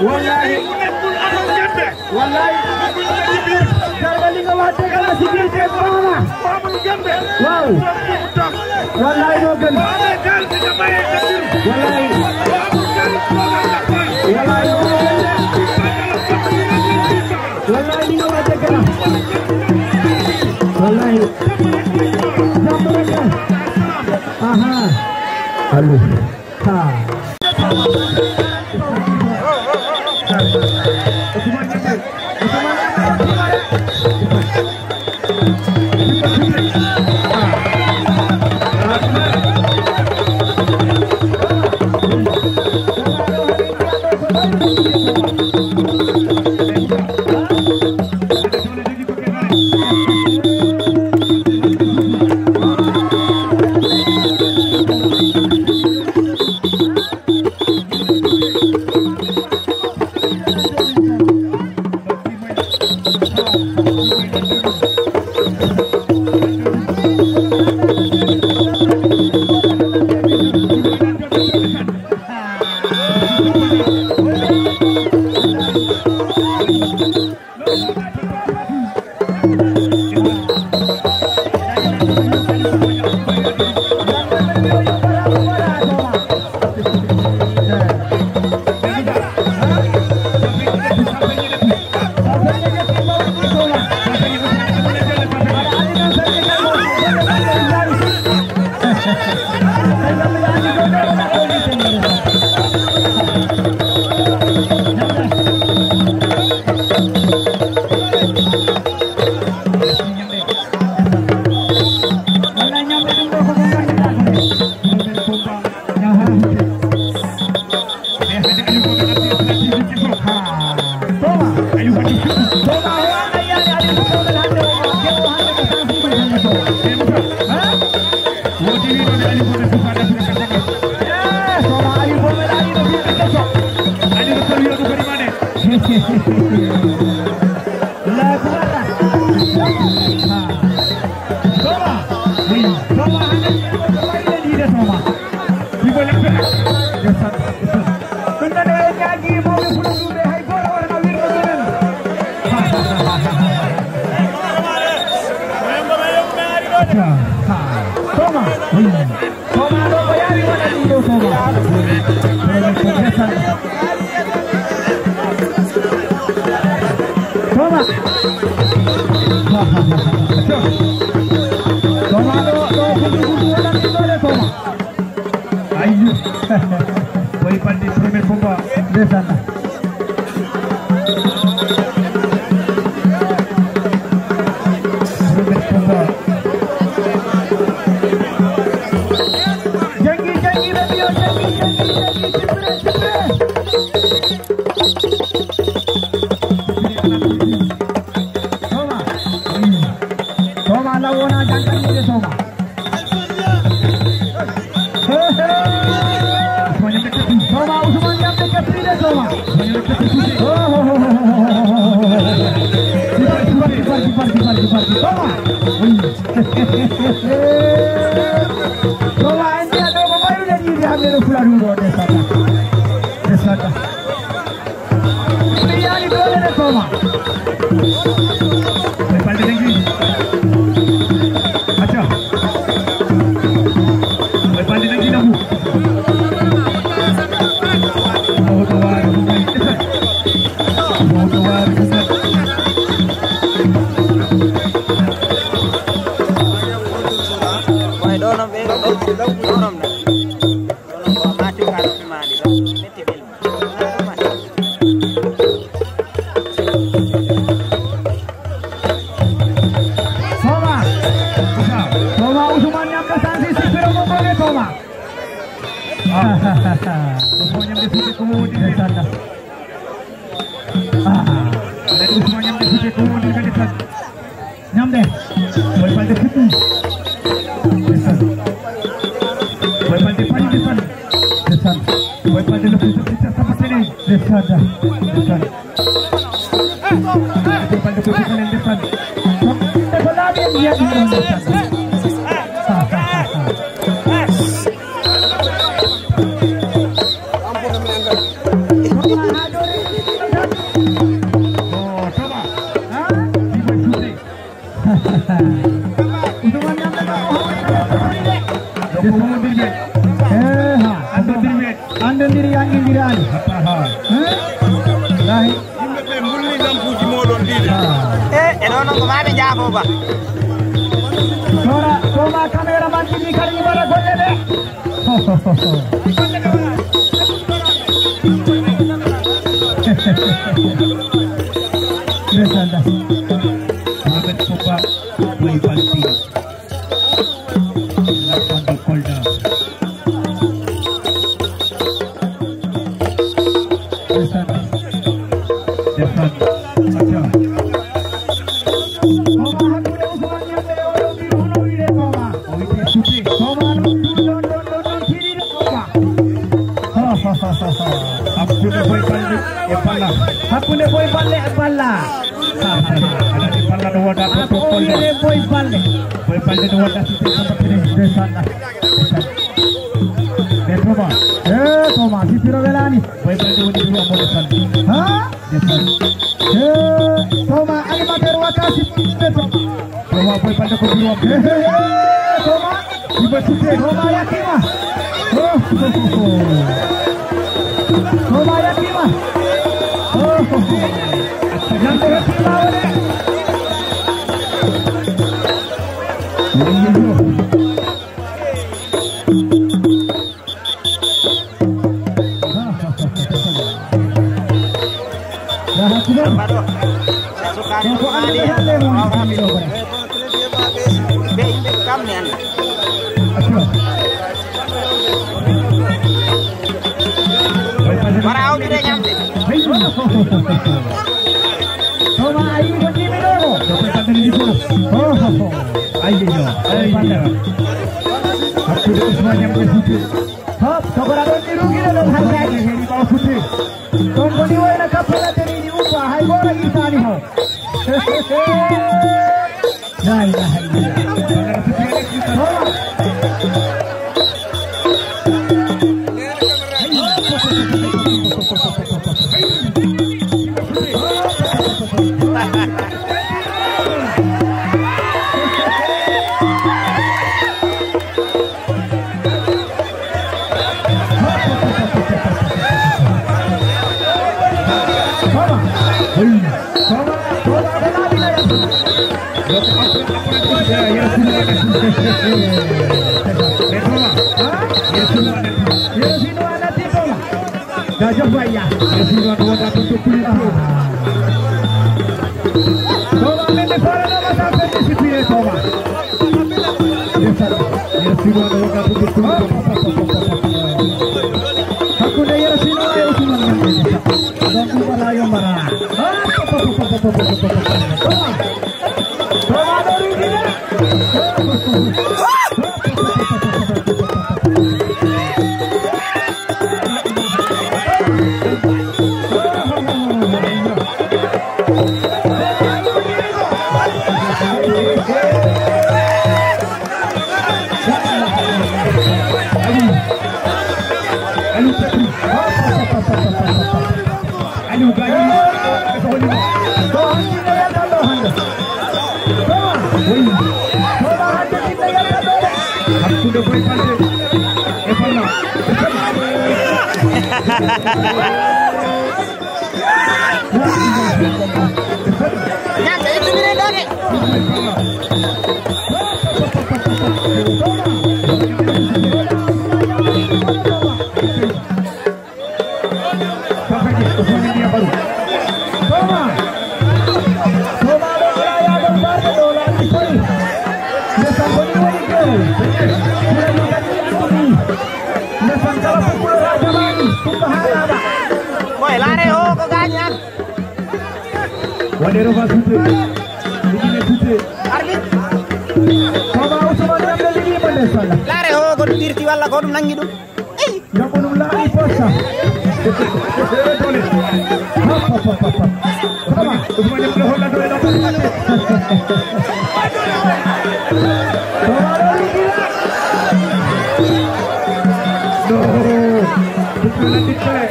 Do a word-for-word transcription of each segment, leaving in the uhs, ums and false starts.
Wallahi. Wallahi. Garba li nga wax dëgg la, sécurité baax na. Waaw. Wallahi moo gën. Wallahi. Wallahi moo gën. Wallahi li nga wax dëgg la. Wallahi. Jàmm rek. Aha. Allo. Toma. Toma ɗo ko yaari waɗa ɗum ɗo Toma. Toma. Toma ɗo ɗo ko ɗum ɗum waɗa ɗum ɗo de Toma. Ayyo. Boy Bandi premier combat. Ndeysaan. Premier combat. Jangi, jangi, radio, jangi, jangi, jangi, sipre, sipre. Toma. Toma, la wona jangi, soma. Toma, Ousmane Diagne cappi de, Toma. Oh, oh, oh. Kibar, kibar, kibar, kibar, kibar, kibar. Toma. Toma, en dia ɗo ko ɓayrude ɗiɗi ha mbeɗa fula ɗum ɗo, ndeysaan. Ndeysaan. Mi yaali doole de Toma. Boy Bandi dangi. Acca. Boy Bandi dangi nabu. Mawɗo waare ko ɓuri. Mawɗo waare ko ɓuri. Way ɗo noon ɓe, ɗo noon ɓe. Ɗo noon ko mati ka ɗo ɓe maani ɗo. Ousmane Niang de Fouta ko wowondirde. Ndeysaan. Ah. Alhaji Ousmane Niang de Fouta ko wowondirde ndeysaan. Ñamde. Boy Balde fuɗɗi. Ndeysaan. Boy Balde payi ndeysaan. Ndeysaan. Boy Balde no fuɗɗi fuɗɗi sabatene. Ndeysaan. Ndeysaan. Boy Balde ko fuɗɗi ndeysaan. Ko laaɓi en mbiyaɗi ɗum ndeysaan. Ha, ha, ha, ha. Anndondiri, yanndondiraani. Lahi. Yimɓe ɓe ngulni lampuuji mooɗon ɗiɗi. E, e ɗo noon ko maa ɓe njaafoo ba. Tora, ko ma caméraman ɗiɗi kadi mbaɗa golle ɗe. Ndeysaan da. Mohamed Pogba, Boy Balde. Lappandi Kolda. Ndeysaan. Ndeysaan. Acca. Koma hakkunde Ousmane Niang e oɗo mbiɗo hono wiide Koma. O wiide Suti. Koma ɗum ɗum ɗon ɗon ɗon ɗon tiiɗiɗo Koma. Hakkunde Boy Balde e Balla. Hakkunde Boy Balde e Balla. Alhaji Balla no wonda to to Kolda. Boy Balde. Boy Balde no wonda to to Kolda. Ndeysaan. Ndeysaan. Mais Toma. Eh, Toma, si piro welani. Boy Balde woni bureau mo ndeysaan. Ha? Ndeysaan. Eh, Toma, animateur wata si piro. Toma, Boy Balde ko bureau am. Eh, eh, eh, Toma. Iba Sute. Toma yakima. Oh, oh, oh, oh. Toma yakima. Oh, oh, oh. Yande yakima wala. Mbaɗo. Sukaaɓe ɗum maali. Ɓe yimɓe kam mi annda. Wara awdude ñamde. Toma ayi ko jimi ɗo ko. Ayyo, ayyo. Hakkude Ousmane Niang e Fouta. Hop, togoraɗon ɗi rugire ɗon halkaaji. Heri ɓawa Fouta. Ɗon ko ni wayno kappalatere ɗi uppa, hay gooto irtaani ho. La ilaha illallah. Jaajëf waay yaa. Toma men de faala na ma sa fete si pire Toma. Hakkunde Yero Sino e Ousmane Niang. Donc ɗum wala yombata. Aliou Badji, ko woni mo? Ko hanki ne yaltan ɗo hannde. Ko ma? Oui. Ko ma hannde ɗin ne yaltan ɗo de. Hakkunde Boy Balde e Balla. Ñande ittumire ɗo de. Toma! Toma ɗo alaa yaagol barɗe ɗo laati koy. Ndesan ko ni woni gere. Ndesan kala ko ɓurata jamaani. Waɗe revanche futte. Ligine futte. Arbitre. Baba Ousmane Lamine ligii mo ndeysaan. Laare o ko ɗum irti walla ko ɗum nangi ɗum. Ey. Jokko ɗum laaɓi posta. Dole. Hop, hop, hop, hop, hop. Baba. Ousmane Lamine holla dole ɗo. Baba ɗo ligii. No. Ɗum ko nanndi kare.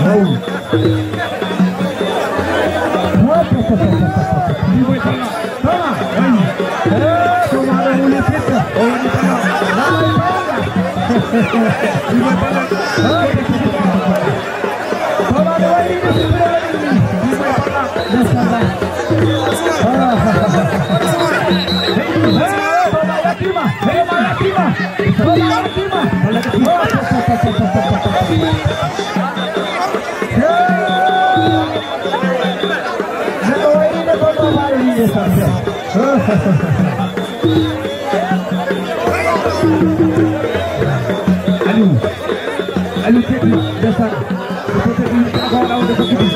No. Neɗɗo wayri ne ko ɗo maaro wiide Samson. Aliou. Aliou Teddy, ndeysaan. Ko Teddy, ko ɗaw de ko Teddy.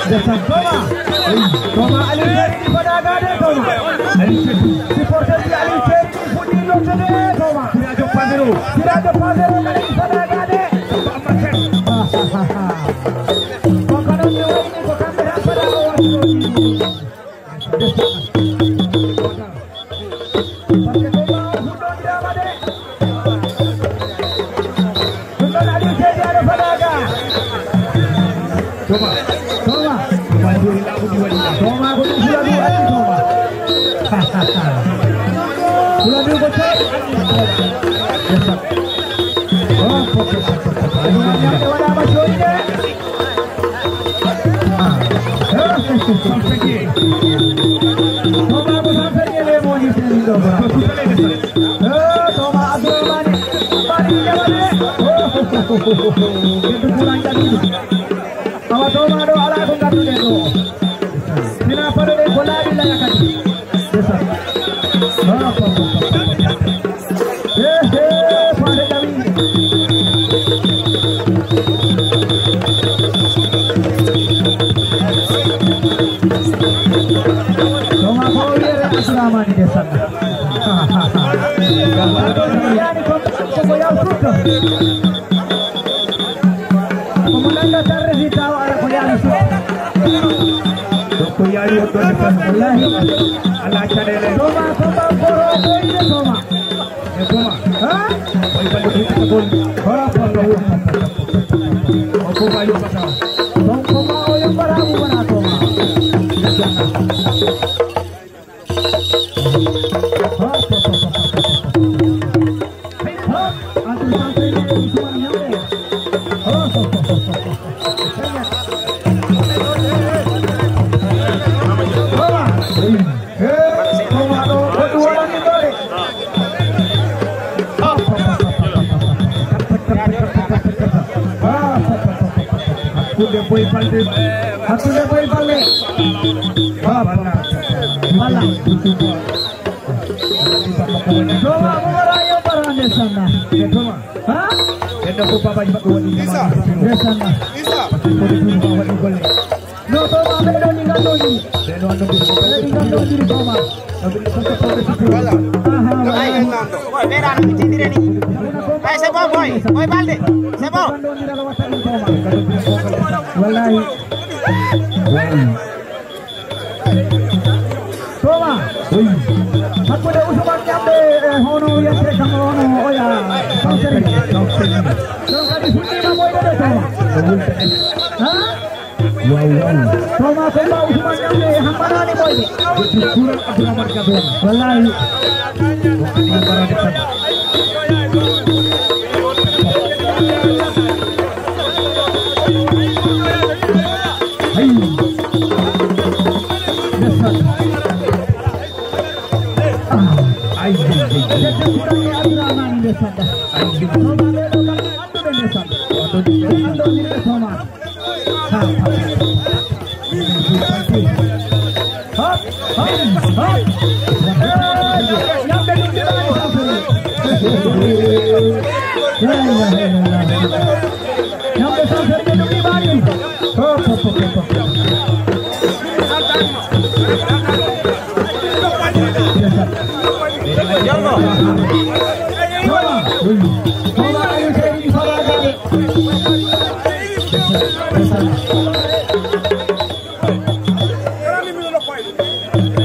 Ndeysaan, Toma. Toma, Aliou Teddy, fada gade, Toma. Aliou Teddy. Supporter ji Aliou Teddy, fuɗɗi lottude, Toma. Sirajo Padero. Sirajo Padero, kadi fada gade. Papa Amateur. Ko ko ɗon mi wayni ko kamɓe tan fada o waɗi ɗo ni. Parce que Toma o fuɗɗodirama de. Ɗum ɗon Aliou Seydi aɗa fada ga. Toma. Toma. Toma joni laaɓuɗi waɗi. Toma ko ɗum fula ɗum addi Toma. Fula ɗum ko cooɗi. Yes, sir. Oh, pop, pop, pop, pop, pop. Toma ñamde waɗama cooɗi de. Toma ko Sanfeñe le mo ni teni ɗo ba. Toma Abdourahmane. Mari ñamade. Geddu kuran jaddu. Awa Toma ɗo ala ko gadduɗen ɗo. Fina paɗoɗen ko laaɓi laya kadi. Ehe, faade ɗawi. Toma ko wiyere Abdourahmane de Sall. Yani ko ko yaw sukka. Omo nannga tan resi tawa ara ko yaali so. Donc ko yaali on ɗon tan. Wallahi. Ala caɗeele. Toma ko ba goro ko ine Toma. E Toma. Ha? Oy balɗe ko ita gol. Ha, ha, ha, ha. O ko ba yo bata. Donc ko ba o yo bara mo bara Toma. Hakkunde Boy Balde. Hakkunde Boy Balde. Balla. Balla. Toma, mo wara yo bara ndeysaan. E Toma. Ha? Ɓen ko babaji maɓɓe waɗi. Isa. Ndeysaan. Isa. Ko ɗum waɗi golle. No, Toma, ɓe ɗo ni nganndondiri. Ɓe ɗo anndondiri. Ɓe ɗo nganndondiri, Toma. Voilà. Aha, voilà. Ay, en nando. Boy, ɓe ɗo anndondiri ni. Ay, c'est bon, boy. Boy Balde. C'est bon. Wallahi. Toma. Oui. Hakkunde Ousmane Ñamde e hono wiyete kam hono oya. Kanseri. Kanseri. Ɗon kadi fuɗɗiima moyde de Toma. Ha? Waaw, waaw. Toma ko ba Ousmane Ñamde e hammanaani moyde. Kuran Abdourahmane Gado. Wallahi. Ko adi barade tan. Hay. Ndeysaan. Ah, ay, ay, ay, ay. Debbo Kura e Abdourahmane ndeysaan. Ay, ay. Toma ɓe ɗo kam annduɓe ndeysaan. Ɓe annduɓe Toma. Ha, ha, ha. Hop, hop, hop. Ñamde ɗum ɗiɗaani Sansere. La ilaha illallah. Ñamde Sansere ɗum ɗiɗaani. Hop, hop, hop, hop, hop.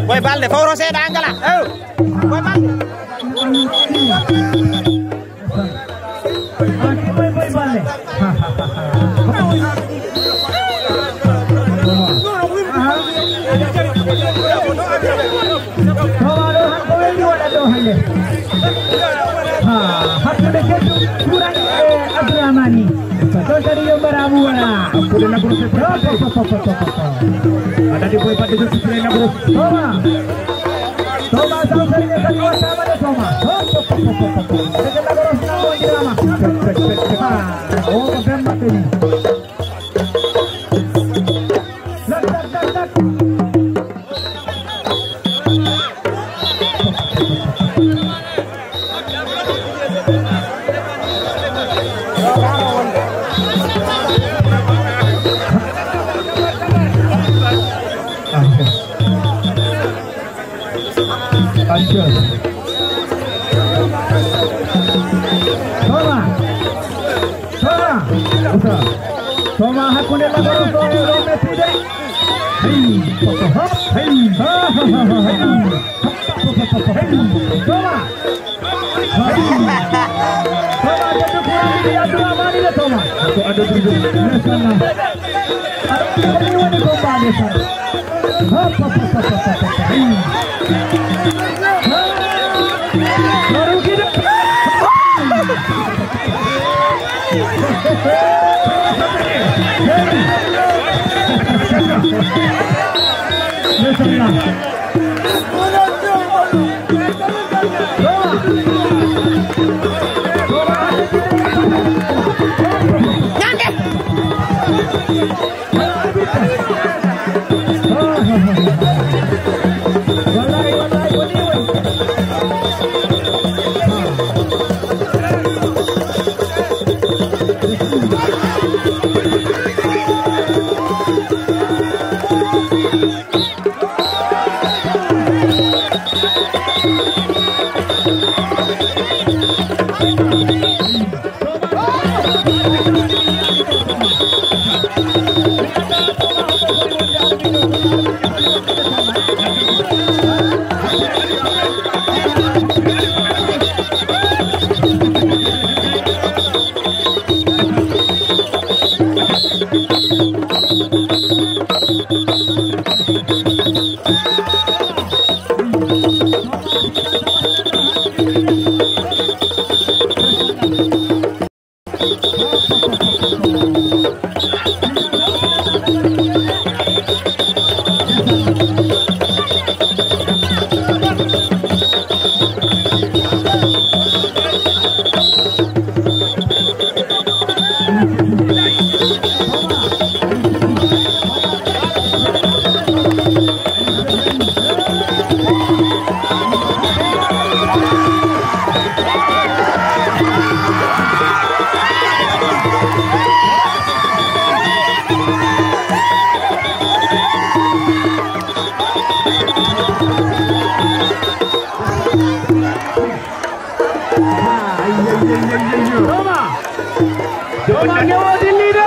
Boy Balde, fawro seeɗa, Angala. Eyo. Boy Balde. Ah, Boy Balde. Tawa ɗo han ko weli waɗa ɗo hannde. Ha, hakkunde Keddu Kuran e Abdourahmani. Ɗon kadi yo mbaraamu wona. Hakkunde Lagros e Boy Balde. Hop, hop, hop, hop, hop, hop. A nani Boy Balde ɗo sukira e Lagros. Toma. Toma, Saw Sariŋe kadi wattaama de, Toma. Hop, hop, hop, hop, hop. Ndeke Lagros nan moƴƴiraama. Tek, tek, tek, tek. Ha, o ko ben maɓɓe ni. Dak, dak, dak, dak. Action. Toma. Toma. Toma, hakkunde Lagros ɗo e ɗo mettude. Hey. Hey. Hey. Toma. Hey. Toma, debbo ko woni Abdourahmane le Toma. Ko ado ɗum. Machallah. Aɗa woni ko mbaɗe tan. Hop, hop, hop. Toma! Toma, nde o dilli de!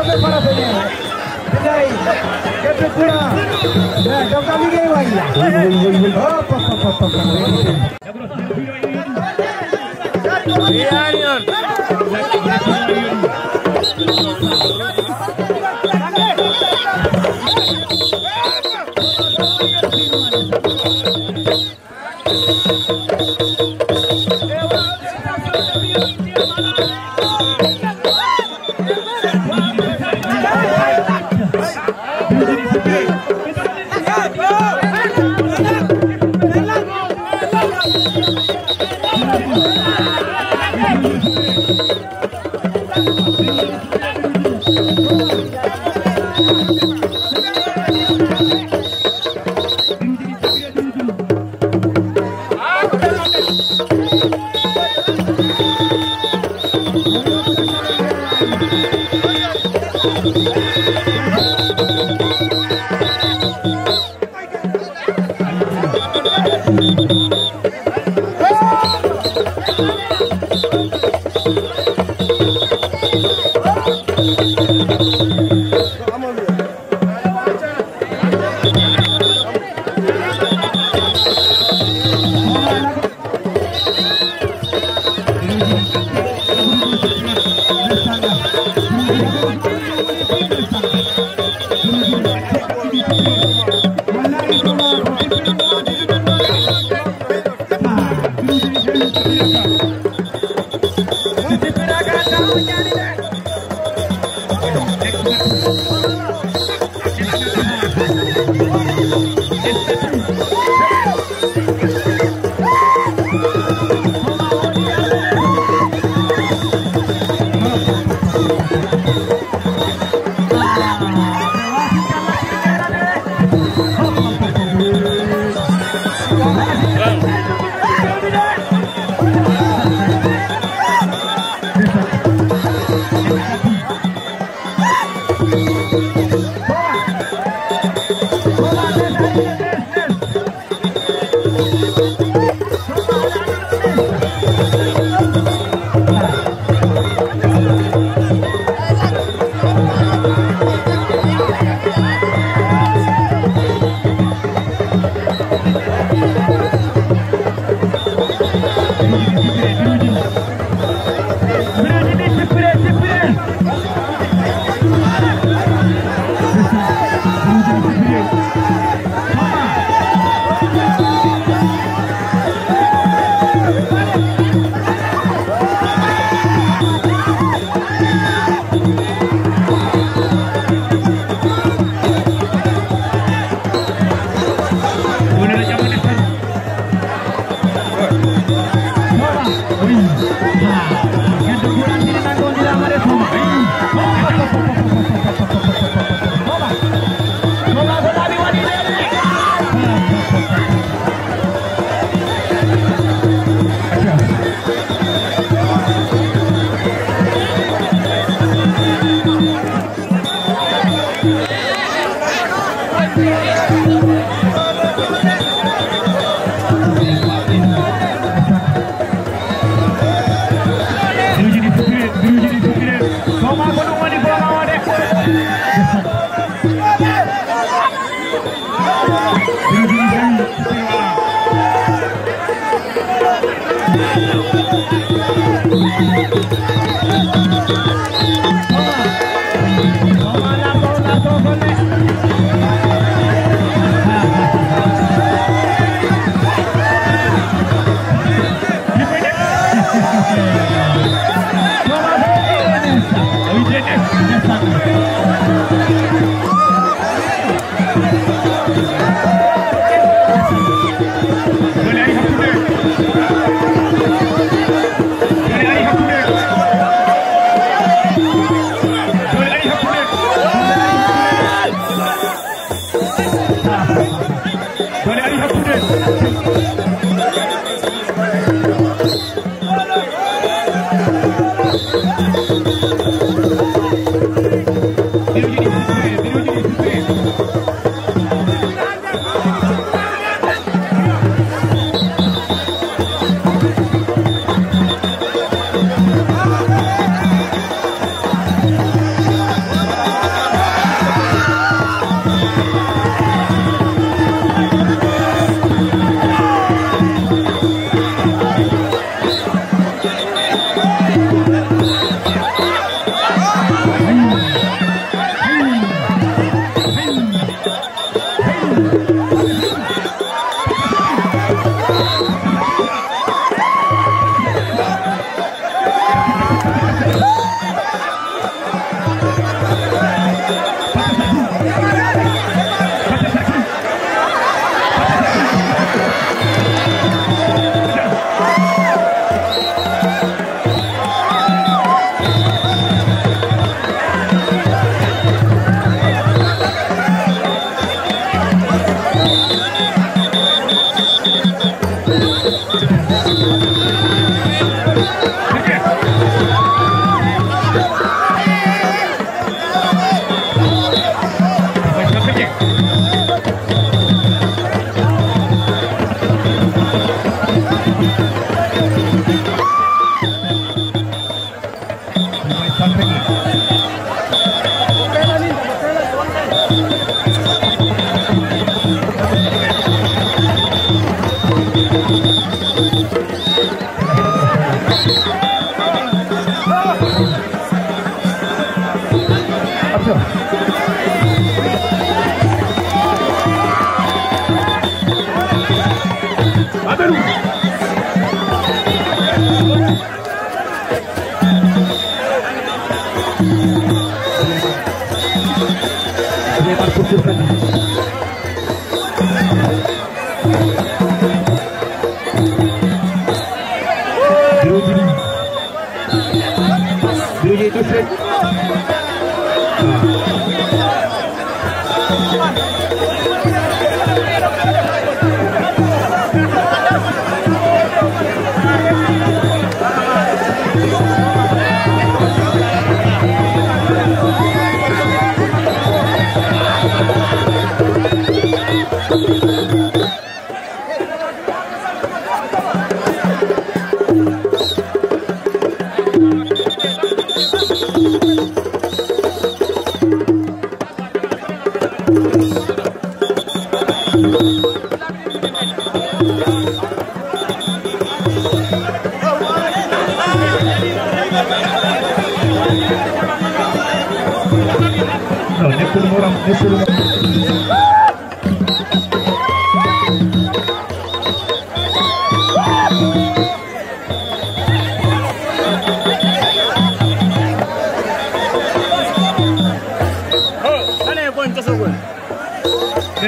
Farata, farata, ne. Billaay. Gerte courant. Eh, donc, liggéey waay. Hop, hop, hop, hop, hop.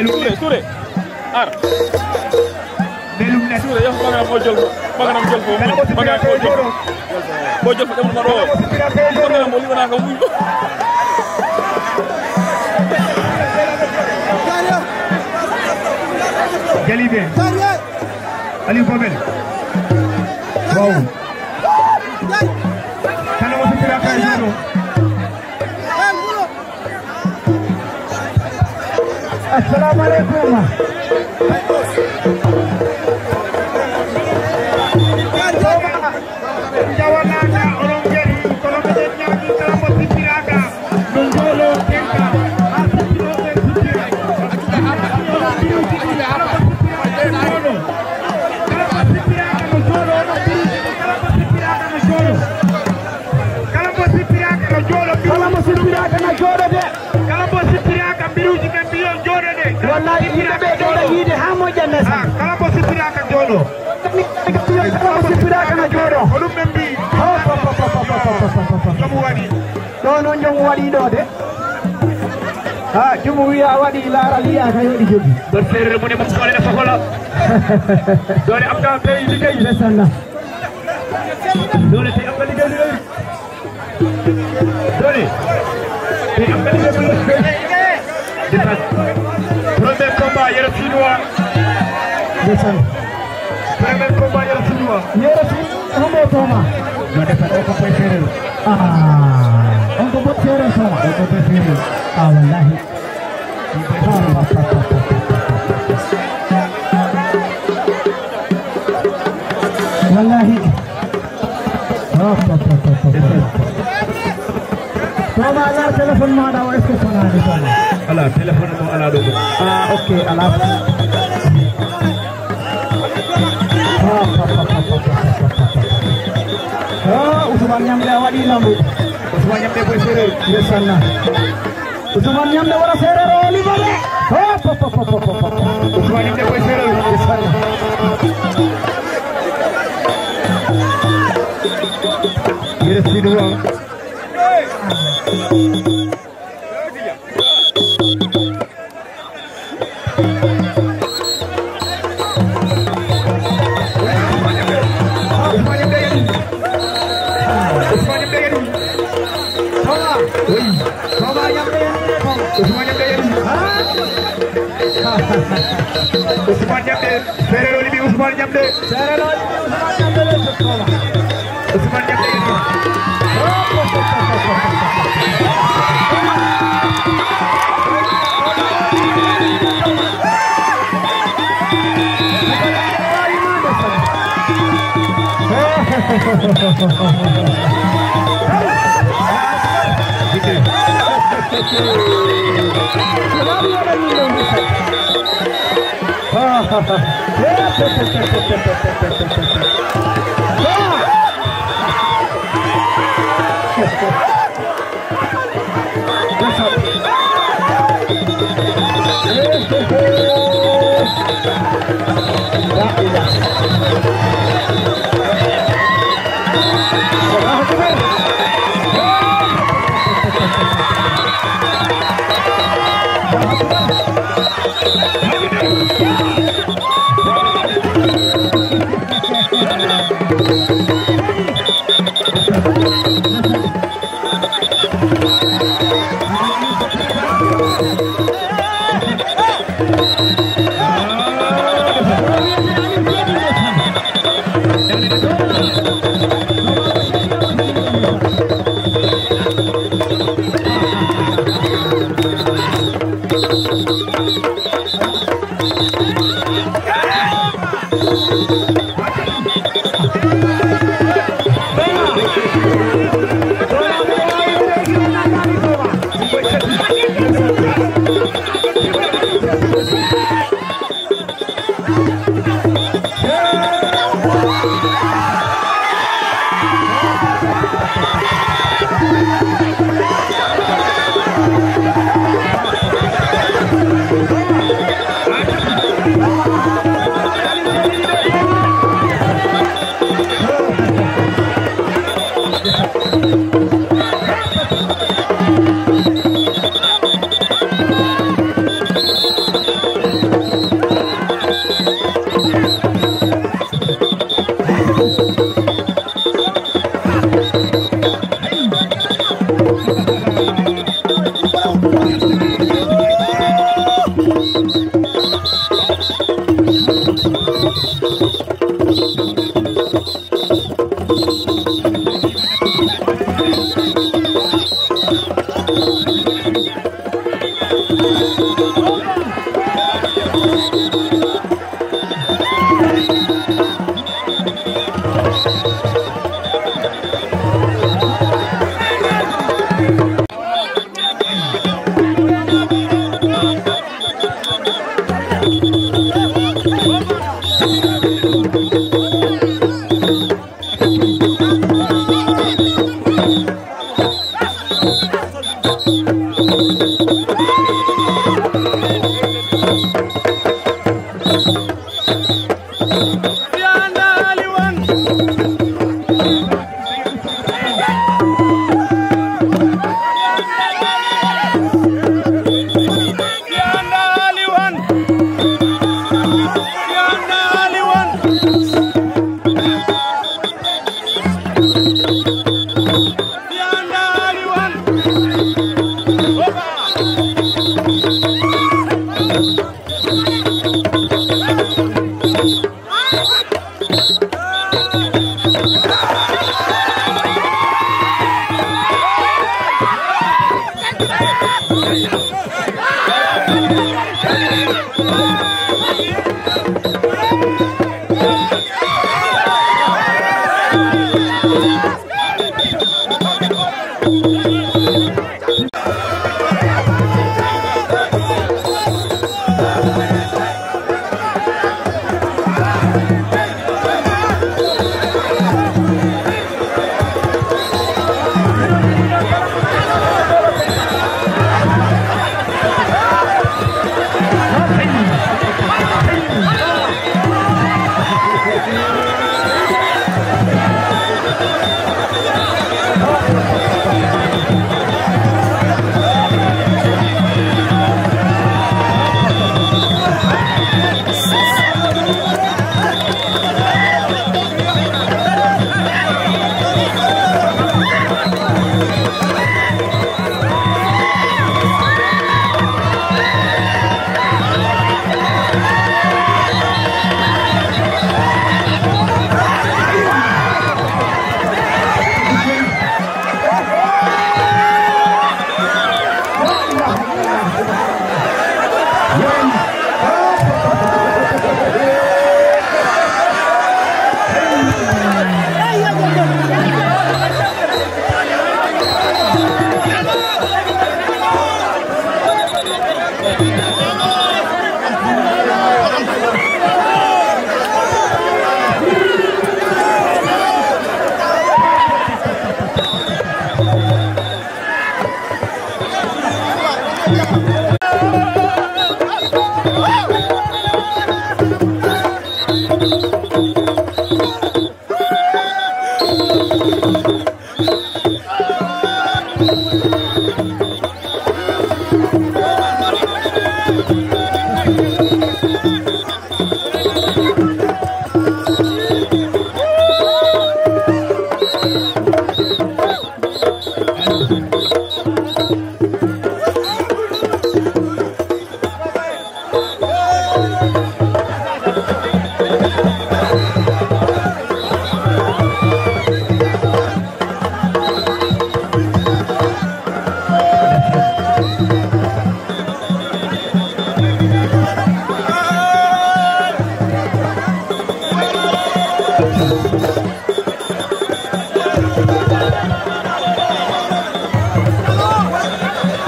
Ture, Ture. Ar. Belum net. Ture, yo, ɓaganam o jolfo. Ɓaganam jolfo. Ɓaganam o jolfo. Ko jolfo ɗemɗo maɗo o. Ɓaganam o liɓanaka mum. Jalibe. Aliou Fobel. Wow. Kana mo fitira kay jodo. Assalamu alaikum. Jawanaka onon ngari kono minen ñaagi kala mo sippiraka no joolo tenka ha sippirooɓe sippira. Kala mo sippiraka no joolo, onon biruji kala mo sippiraka no joolo. Kala mo sippiraka no joolo. Kala mo sippiraka no joolo de. Kala mo sippiraka mbiruuji men mbiyon jooɗo de. Wallahi yimɓe ɓe ɓeyda yiide ha moƴƴa ndesa. Ah, kala mo sippiraka jooɗo. Kala mo sippiraka no jooɗo. Ko ɗum men mbi Waɗi. Ɗo noon joom waɗi ɗo de. Ha, joom wiya waɗi laara liya ka yoɗi jogi. Bar feere mo ne mo ko ne fokola. Dole am da be yi kai. Ndeysaan la. Dole te am da liggéey. Dole. Te am da liggéey. Ndeysaan. Premier combat Yero Chinois. Ndeysaan. Premier combat Yero Chinois. Yero Chinois. Hombo toma. No defat o ko koy feere. Ah, on ko bot feere so. O ko koy feere. Ah, wallahi. Wallahi. Toma, ala téléphone maɗa o, est-ce que sonani toma? Ala téléphone mo ala ɗo. Ah, ok, ala. Ah, Ousmane Niang de a waɗi lambu. Ousmane Niang de boy séeréer. Ndeysaan. Ousmane Niang de wara séeréer o liba de. Hop, hop, hop, hop, hop. Ousmane Niang de boy séeréer. Ndeysaan. Yere Sinuwa. Ousmane Niang de, Ferrero libi Ousmane Niang de. Ousmane Niang de. Ousmane Niang de.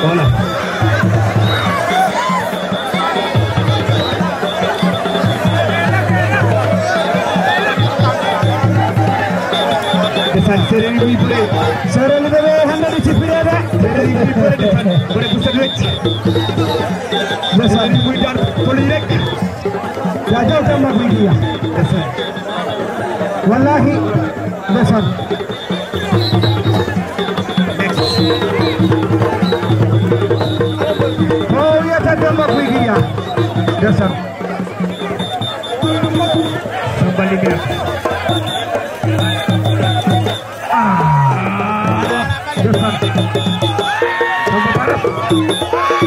Voilà. Ndeysaan, Seereer yi muy bëree. Seereer yi bëree, hannde ɗi cippireede. Seereer yi muy bëree, ndeysaan, bëre bu set wecc. Ndeysaan, Seereer yi muy daan, poli rek. Jaajëf, Demba Guy Gi. Ndeysaan. Wallaahi, ndeysaan. Ko wiyata Demba Guy Gi, ndeysaan. Samba Linguère. Ah, ndeysaan. Samba Bara.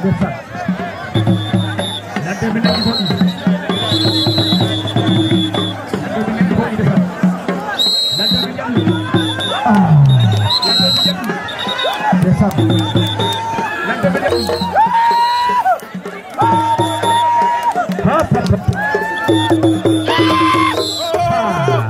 Ndeysaan. Ladde mi nani boɗɗi. Ladde mi nani boɗɗi, ndeysaan. Ladde mi nani. Ah. Ladde mi nani. Ndeysaan. Ladde mi nani. Ha, ha, ha. Ah.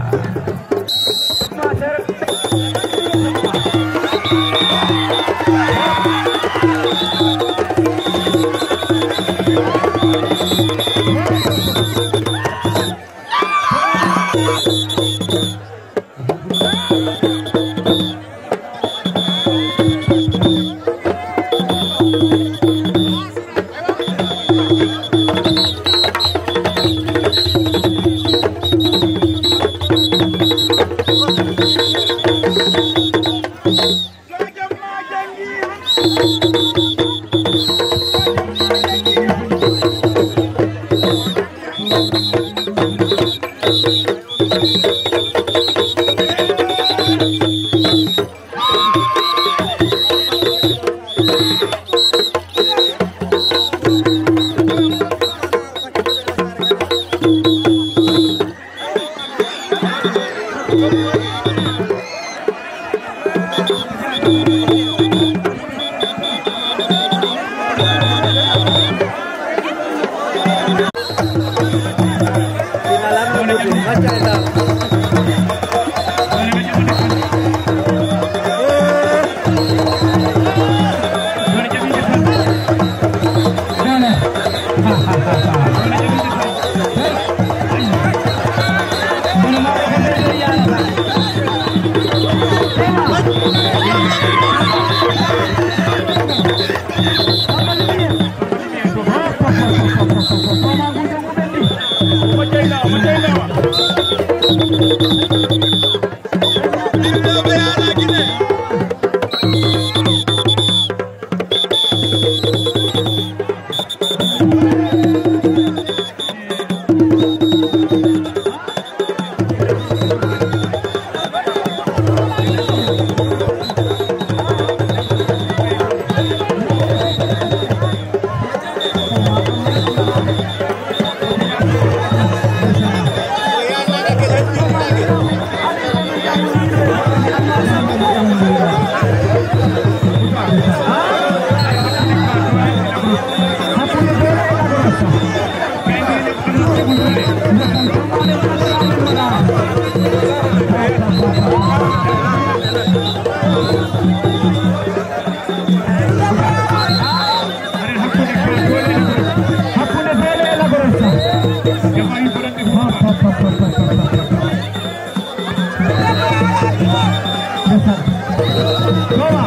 Toma.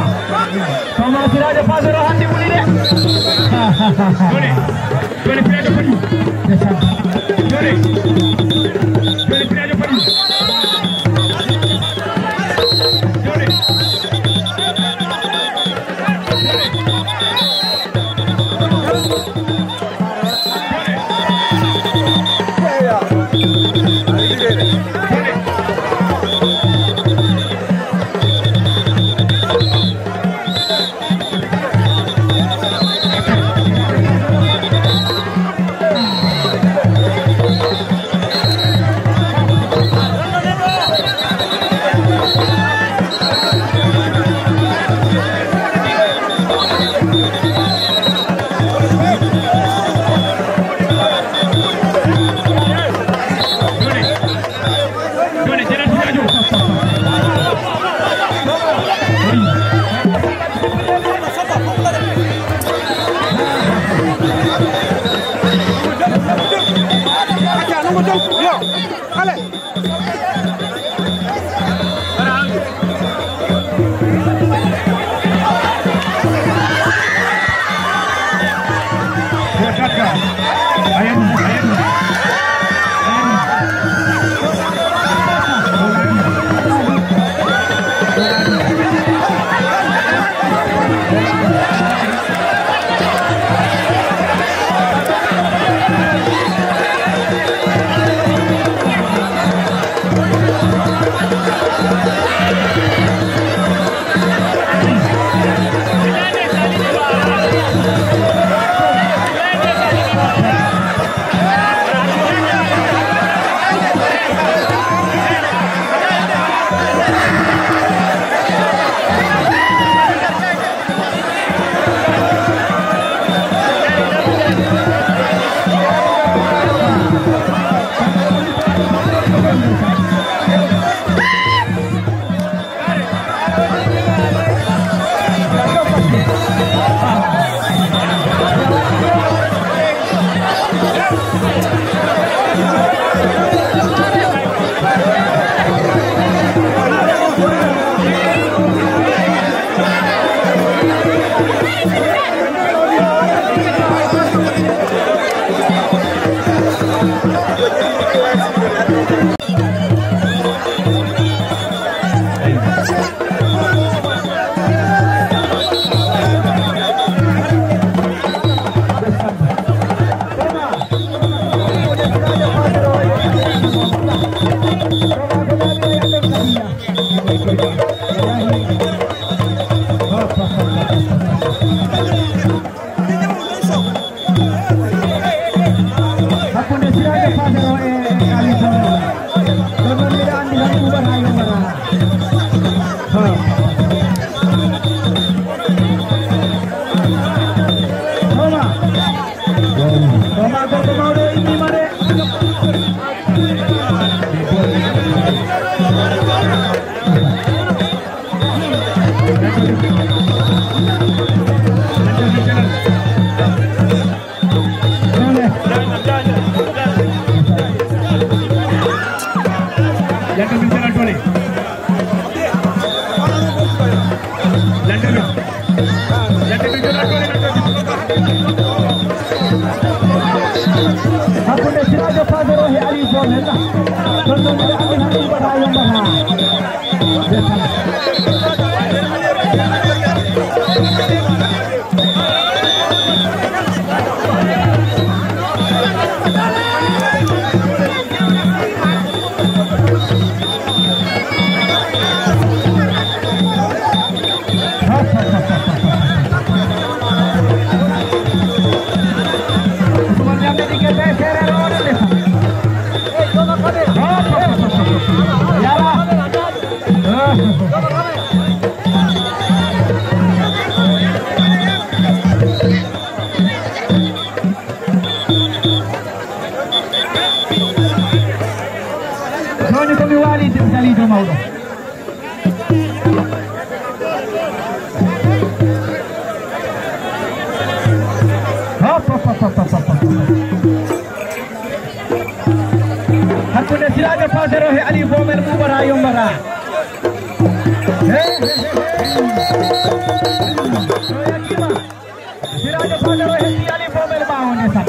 Toma, Sirajo Fadoro handi wuli de. Joni, joni Sirajo Fadoro. Joni, joni Sirajo Fadoro. Joni. Allez. Hakkunde Sirajo Fagoro e Ali Bonel. Ɗon ɗon ɓe anndi hannde mbaɗa yombata. Jooni ko mi waali, daliijo mawɗo. Hop, hop, hop. Hakkunde Sirajo Pasero e Ali Bomel ɓuuɓata, yombata. He, he, he, he. Ɗo yakkiima. Sirajo Fagoro hetti Ali Bomel ɓaawo ndesan.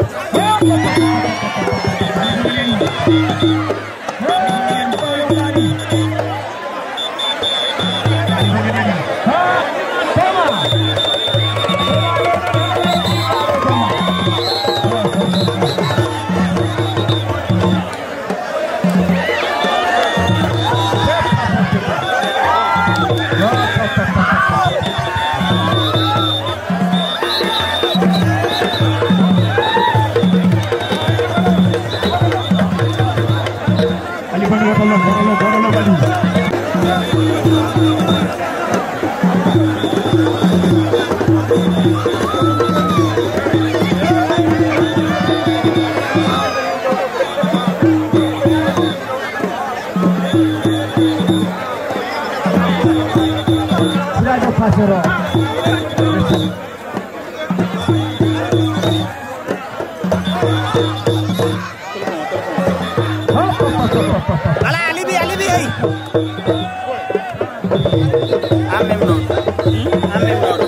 Ali Badara Kollo, Kollo, Kollo, Kollo, Badara. Sirajo Pasero. Ala, a liɓi, a liɓi, ey. En même non. Hmm? En même non.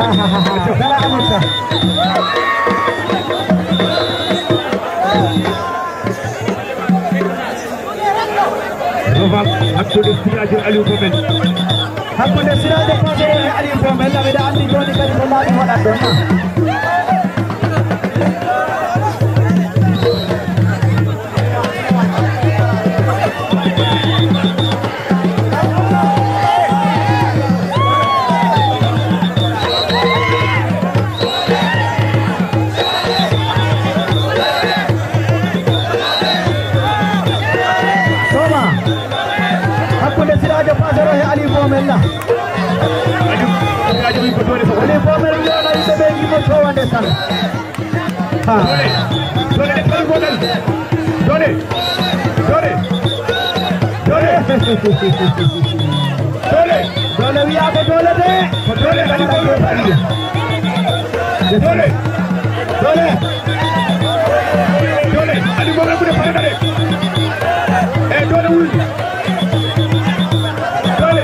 Dara amata. Revanche hakkunde Sirajo Aliou Bomel. Hakkunde Sirajo Pasero e Aliou Bomel, aɓe ɗa anndi jooni kadi ko laaɓi waɗat ɗon. Soma. Hakkunde Sirajo Pasero e Aliou Bomel la. Aliou Bomel wiyono yimɓe ɓe ngimo towande tan. Ha. Dole, dole, dole, dole. Dole. Dole. Dole. Dole wiyaaka dole de. Ko dole kadi ko ɗo faɗi. Dole. Dole. Dole. Adi mo ɓe ɓuɗe faɗa kadi. E dole wulde. Dole.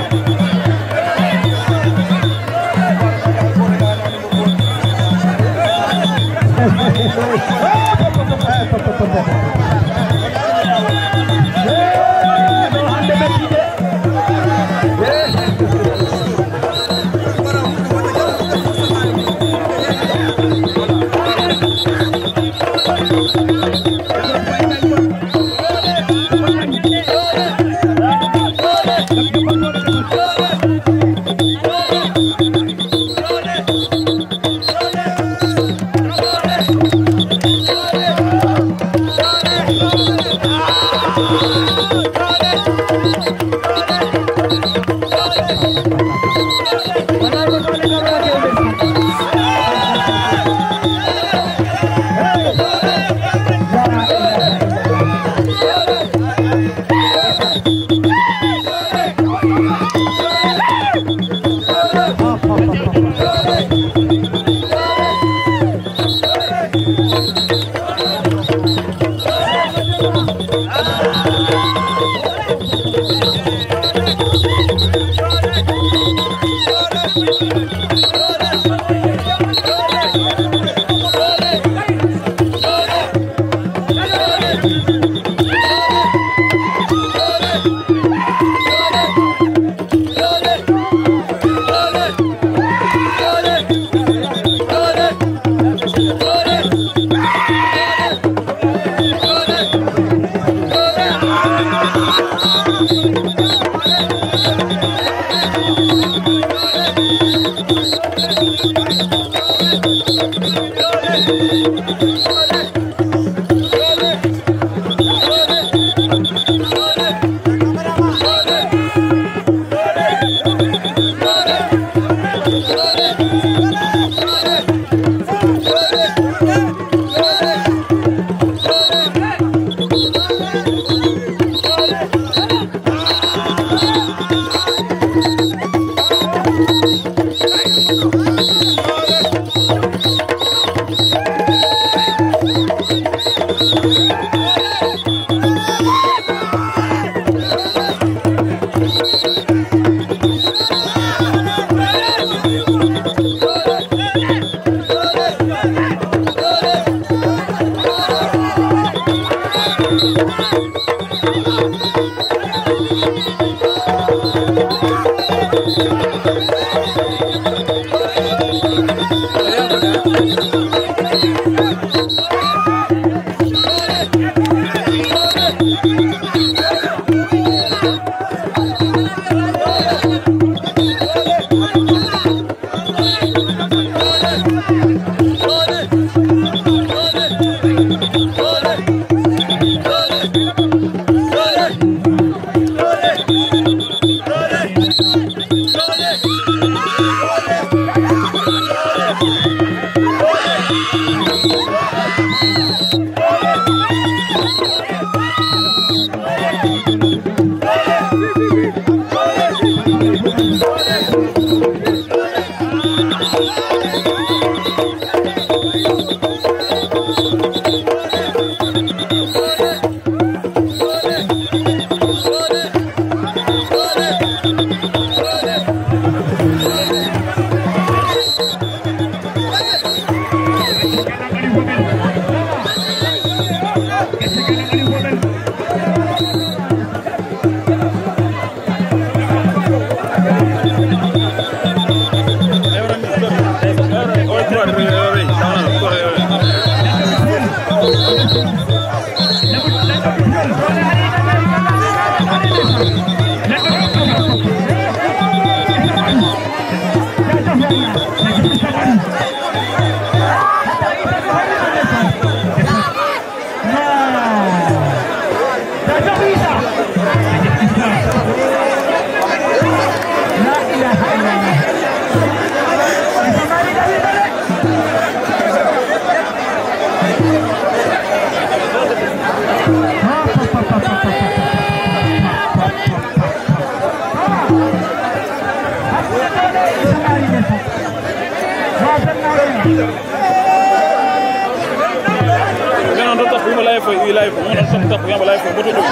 Ngeno ɗon tappo, yimɓe live, i live. Ngeno ɗon tappo, tappo, yimɓe live, mboto ɗum.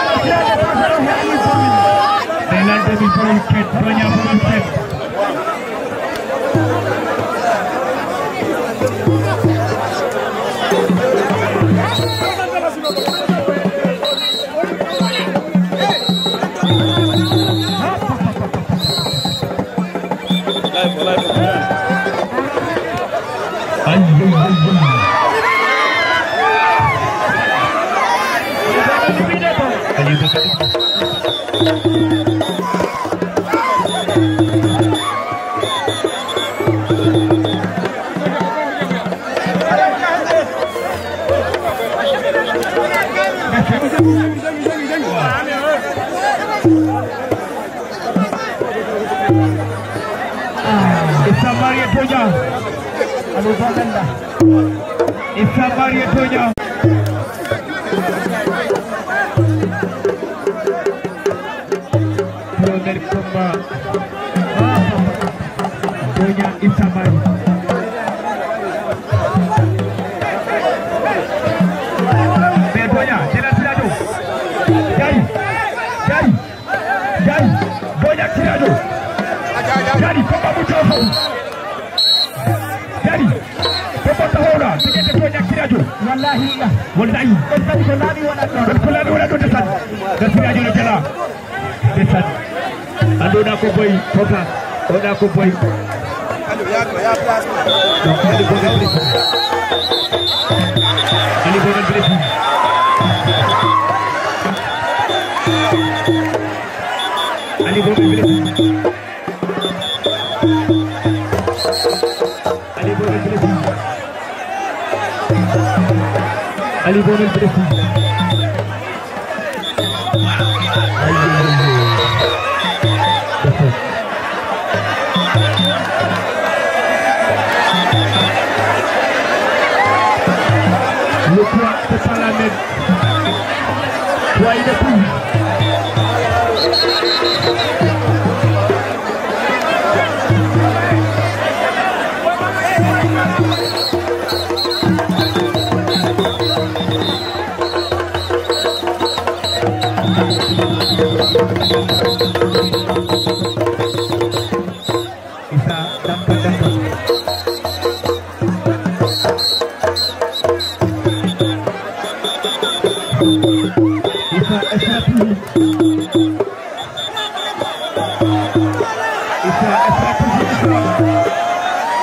They land them in front, kid. Don't you have a kid? Issa Marie Toña. Issa Marie Toña. Premier combat. Toña Issa Marie. Mais Toña, Général Sirajo. Jari. Jari. Jari, Boy Niang Sirajo. Jari, combat bu coow foofu. Jari, combat taxaw na diggante Boy Niang Sirajo. Wallahi. Wallahi. Ko sabi ko laaɓi wona ɗon. Ko laaɓi wona ɗon, ndeysaan. Ndeysaan Sirajo no jala. Ndeysaan. Andu wona ko boy, foka. Wona ko boy. Donc, Ali Bonel Blessing. Ali Bonel Blessing. Ali Bonel Blessing. Ali Bonel Blessing. Ali Bonel Blessing. Le poids, c'est pas la même. Poids, il est plus. Issa, dampa, dampa. Issa, Issa, toujours. Issa, Issa, toujours, Issa.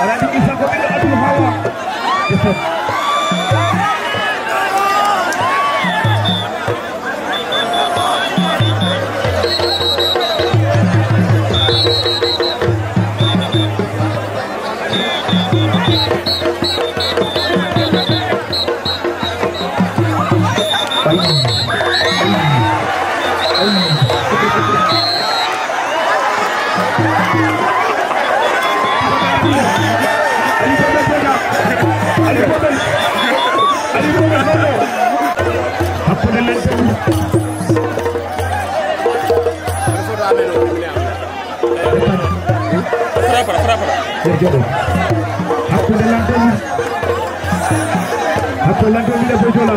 Aɗa anndi Issa ko ɓiɗɗo Abdou Hawa. Issa. Hakkunde len. Frappa, frappa. Nder joɗo. Hakkunde Lanto Wi. Hakkunde Lanto Wi e Boy Jola.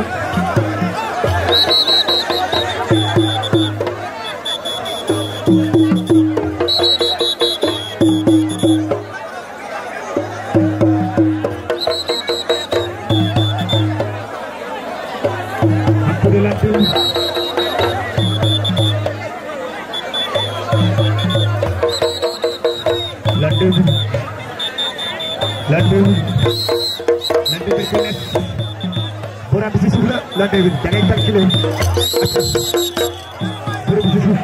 Hakkunde Lanto Wi. Lanto Wi. Lanto Wi. Lanto Wi. Boram si suuf la. Lanto Wi. Da ngay calculé. Boram si suuf.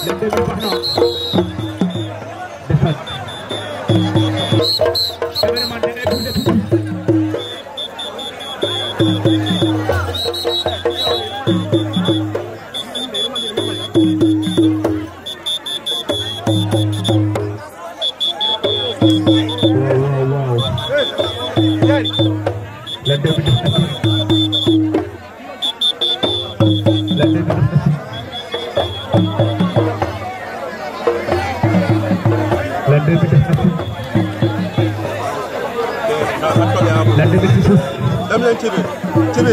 Lanto Wi baax na. Defal. Cameraman, da ngay bougé tuuti. Waaw, waaw, waaw. La deux minutes. La deux minutes. La deux minutes. Ladde ɓe sifus. Ɗam len tibi. Tibi.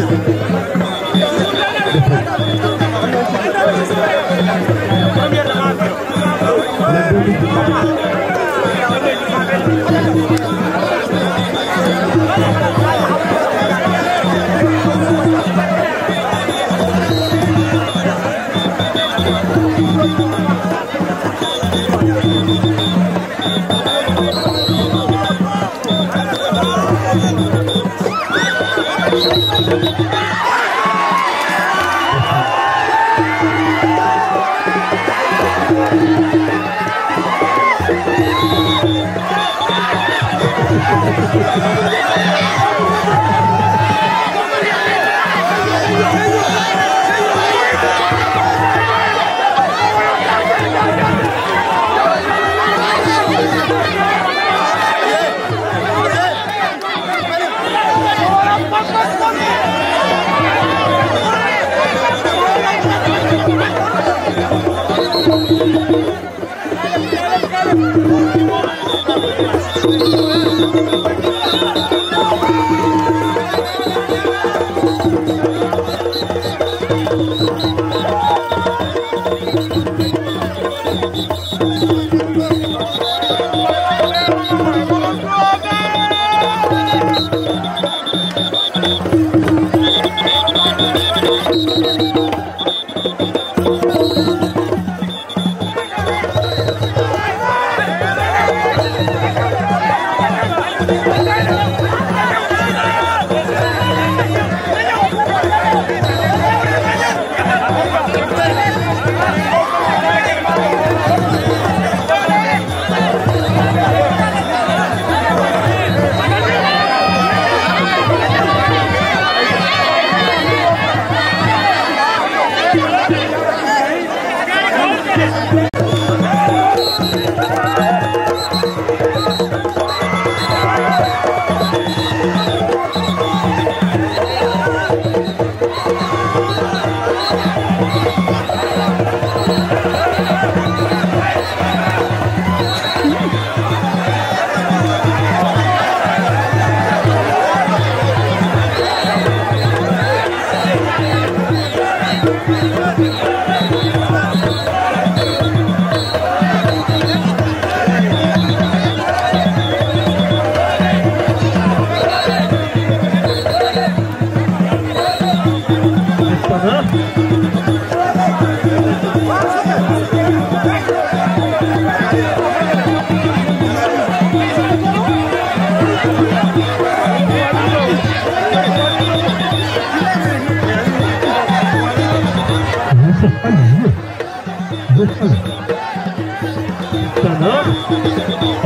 Sana,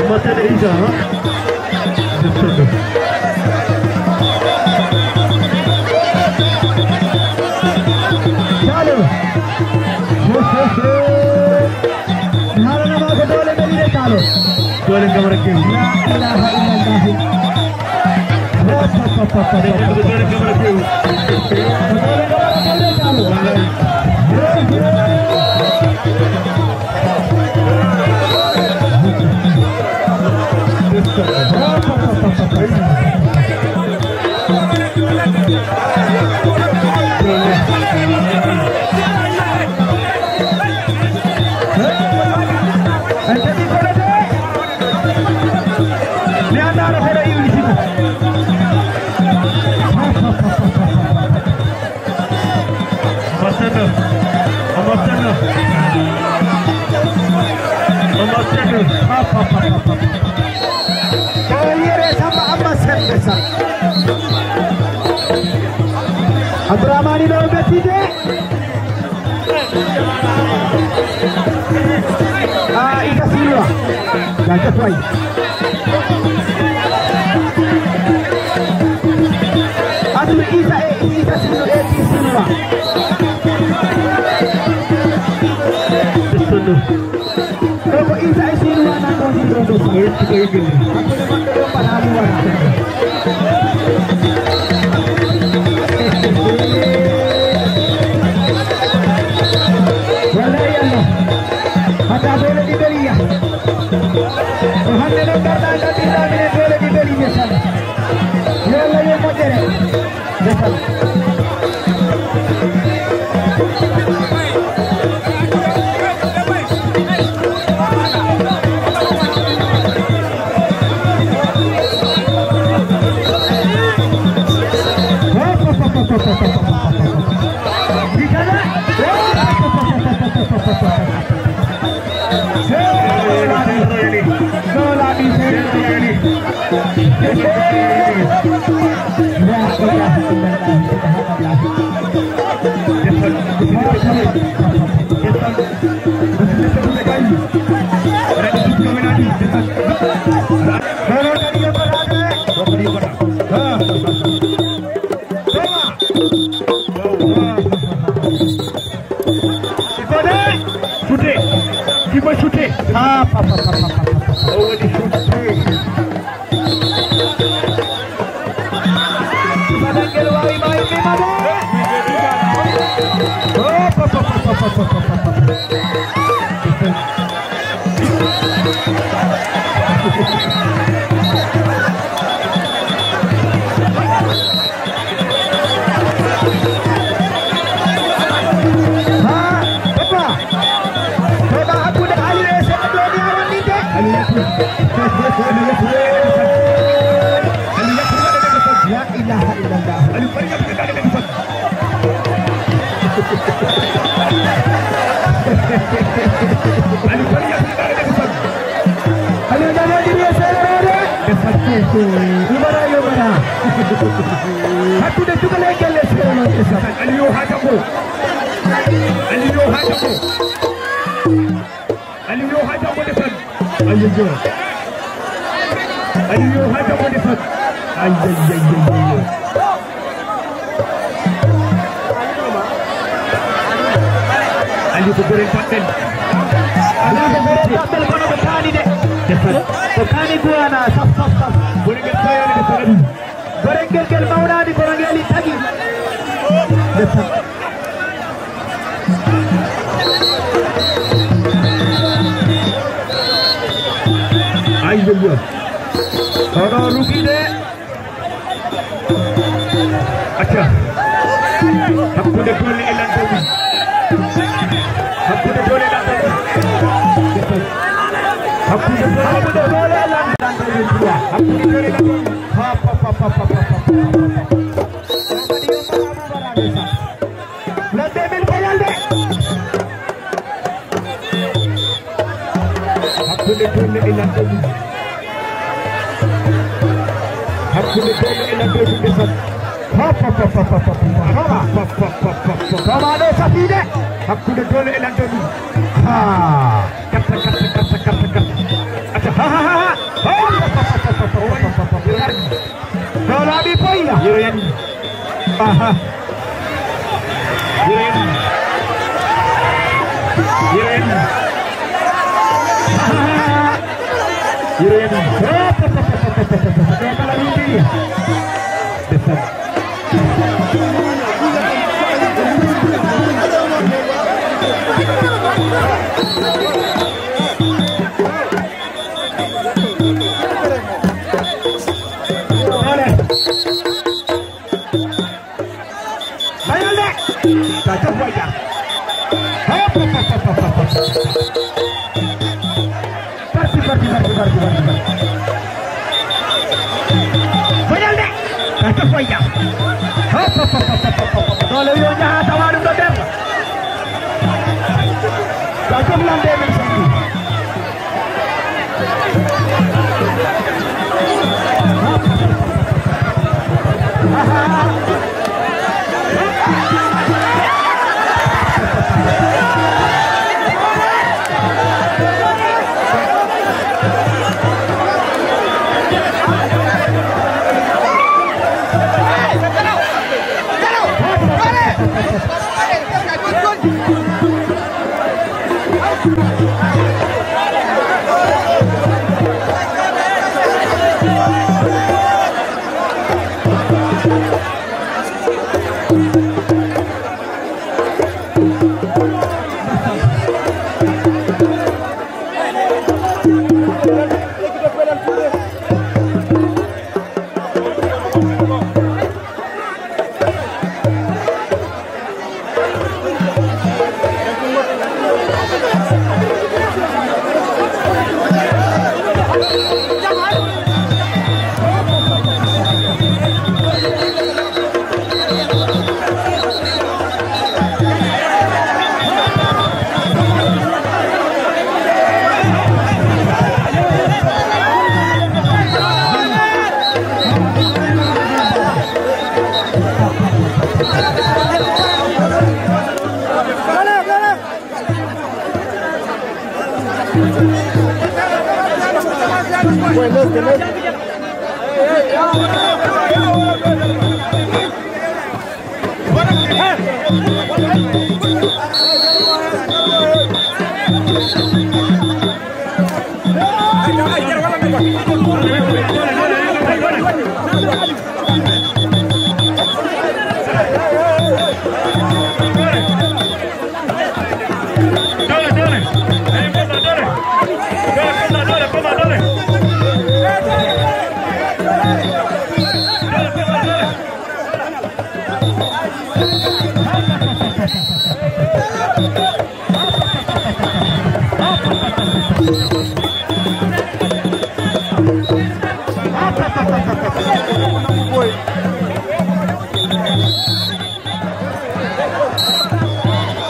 Matan Isa, ha? Salo. Haalana ma ko doole ɓe ɗiɗe Salo. Doole Gamara Kew. La ilaha illallah. Doole Gamara Kew. Mi anndaano hoɗo iwri siko. Amasana. Amasana. Amasana. Ko yere Samba Amma Sembe Sa. Abdourahmane ɗo bettide. Ah, Issa Silva. Jaajëf waay. Entre Issa et Issa Silva et Issa Silva. Ɗo ko Issa e Silva nanndondirɗo ɗo. Hakkunde maɓɓe ɗo mbaɗa luwara. Wallahi Allah. Hata doole ɗi beriya. Ko hannde noon ngarɗaa ngaddirɗaa minen doole ɗi beriya tan. Yo Allah yo moƴƴere. Ndeysaan. Kode, shooté. Kimo shooté. Ah, papa, papa, papa, papa. Oh, woni shooté. Balangel wawi mayi mi made. Oh, papa, papa, papa, papa, papa. Ha, papa. Papa, hakkunde Aliou e Seeɗa Dooni a wonninde. Aliou yettu. Aliou yettu. Aliou yettu. La ilaha illallah. Aliou bari yettu. Aliou bari yettu. Aliou Dabo diri e Seeɗa Dooni. Umara yo mara. Hakkunde Dugalay Gelle Seeɗa Dooni. Aliou yo haa janngo. Aliou yo haa janngo. Aliou yo haa janngo ndesan. Aliou yo. Aliou yo haa janngo ndesan. Ay, ay, ay, ay, ay. Aliou ko gorel baɗɗel. Aliou ko gorel baɗɗel, kono ko kaani de. Ndesan. Ko kaani guwana, saf, saf, saf. Gorel ngel fayaani ndesan Aliou. Gorel ngel ngel mawnaani kono ngel tagi. Ndesan. Ay, yo, yo. Oɗo rugi de. Acca. Hakkunde Doole e Lanto Wi. Hakkunde Doole e Lanto Wi. Hakkunde Doole e Lanto Wi. Hakkunde Doole e Lanto Wi. Ha, pa, pa, pa. L'an deux mille Bayal de. Hakkunde Doole e Lanto Wi. Hakkunde Doole e Lanto Wi ndesan. Hop, hop, hop. Toma ɗo safiide. Hakkunde Doole e Lanto Wi. Ha. Katta, katta, katta, katta, katta. Acca, ha, ha, ha, ha. Hop, hop, hop. Doole abi poya. Yero yani. Aha. Yero yani. Yero yani. Aha. Yero yani. Hop, hop, hop. Ɗo kala windi. Ndesan. Bayal de. Jaajëf waay Dia. Hop, hop, hop. Parti, parti, parti, parti, parti. Bayal de. Jaajëf waay Dia. Hop, hop, hop. Doole yo njaha tawa ɗum ɗo nder. Jaajëf Lande min sandi.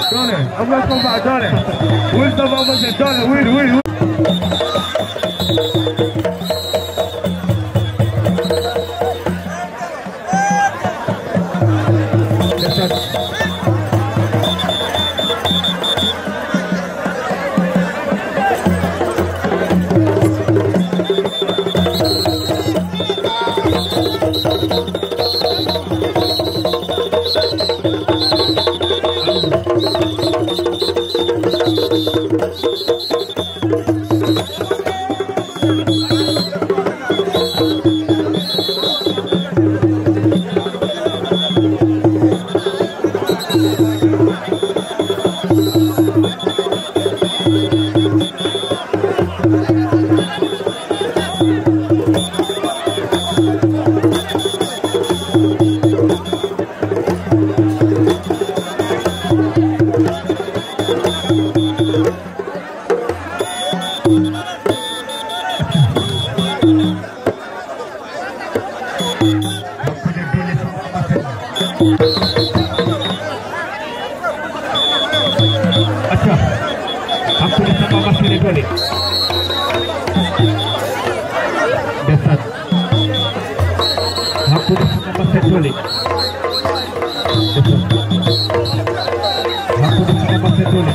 Doole, am na combat, doole. Wul sa baba sa doole, wul, wul, wul. Acca. Hakkunde Samba Massene Dole. Ndeysaan. Hakkunde Samba Massene Dole. Ndeysaan. Hakkunde Samba Massene Dole.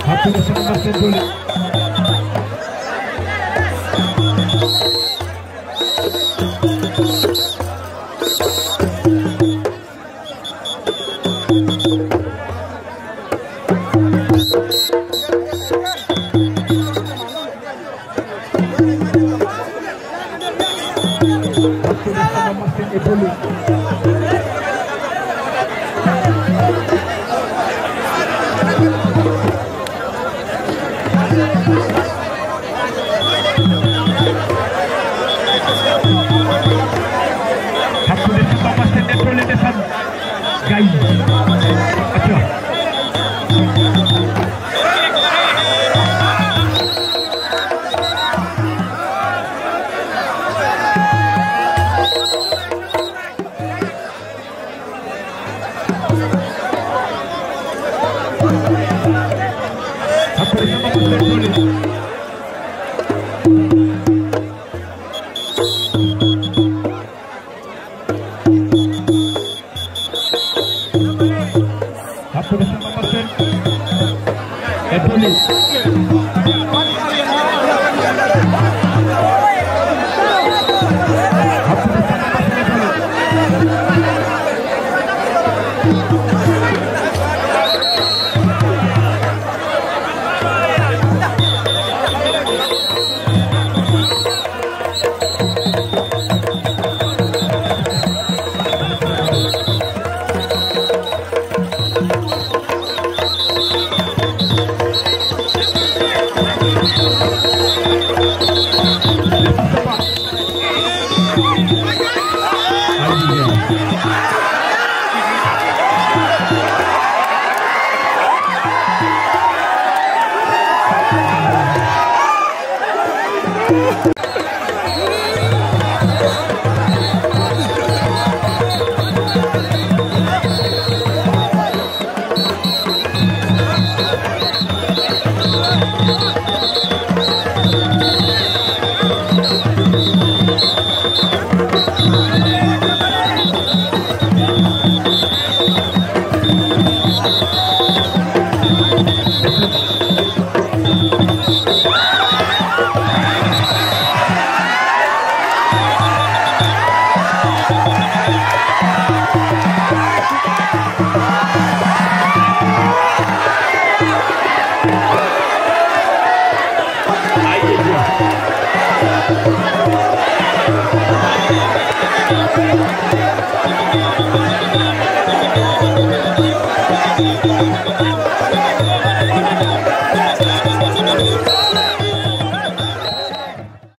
Hakkunde Samba Massene Dole. Hakkunde Samba Massene Dole, ndeysaan. Gay. Acca. Hakkunde Samba Massene Dole. Hakkunde Samba Massene e Dole. Hakkunde Samba Massene e Dole.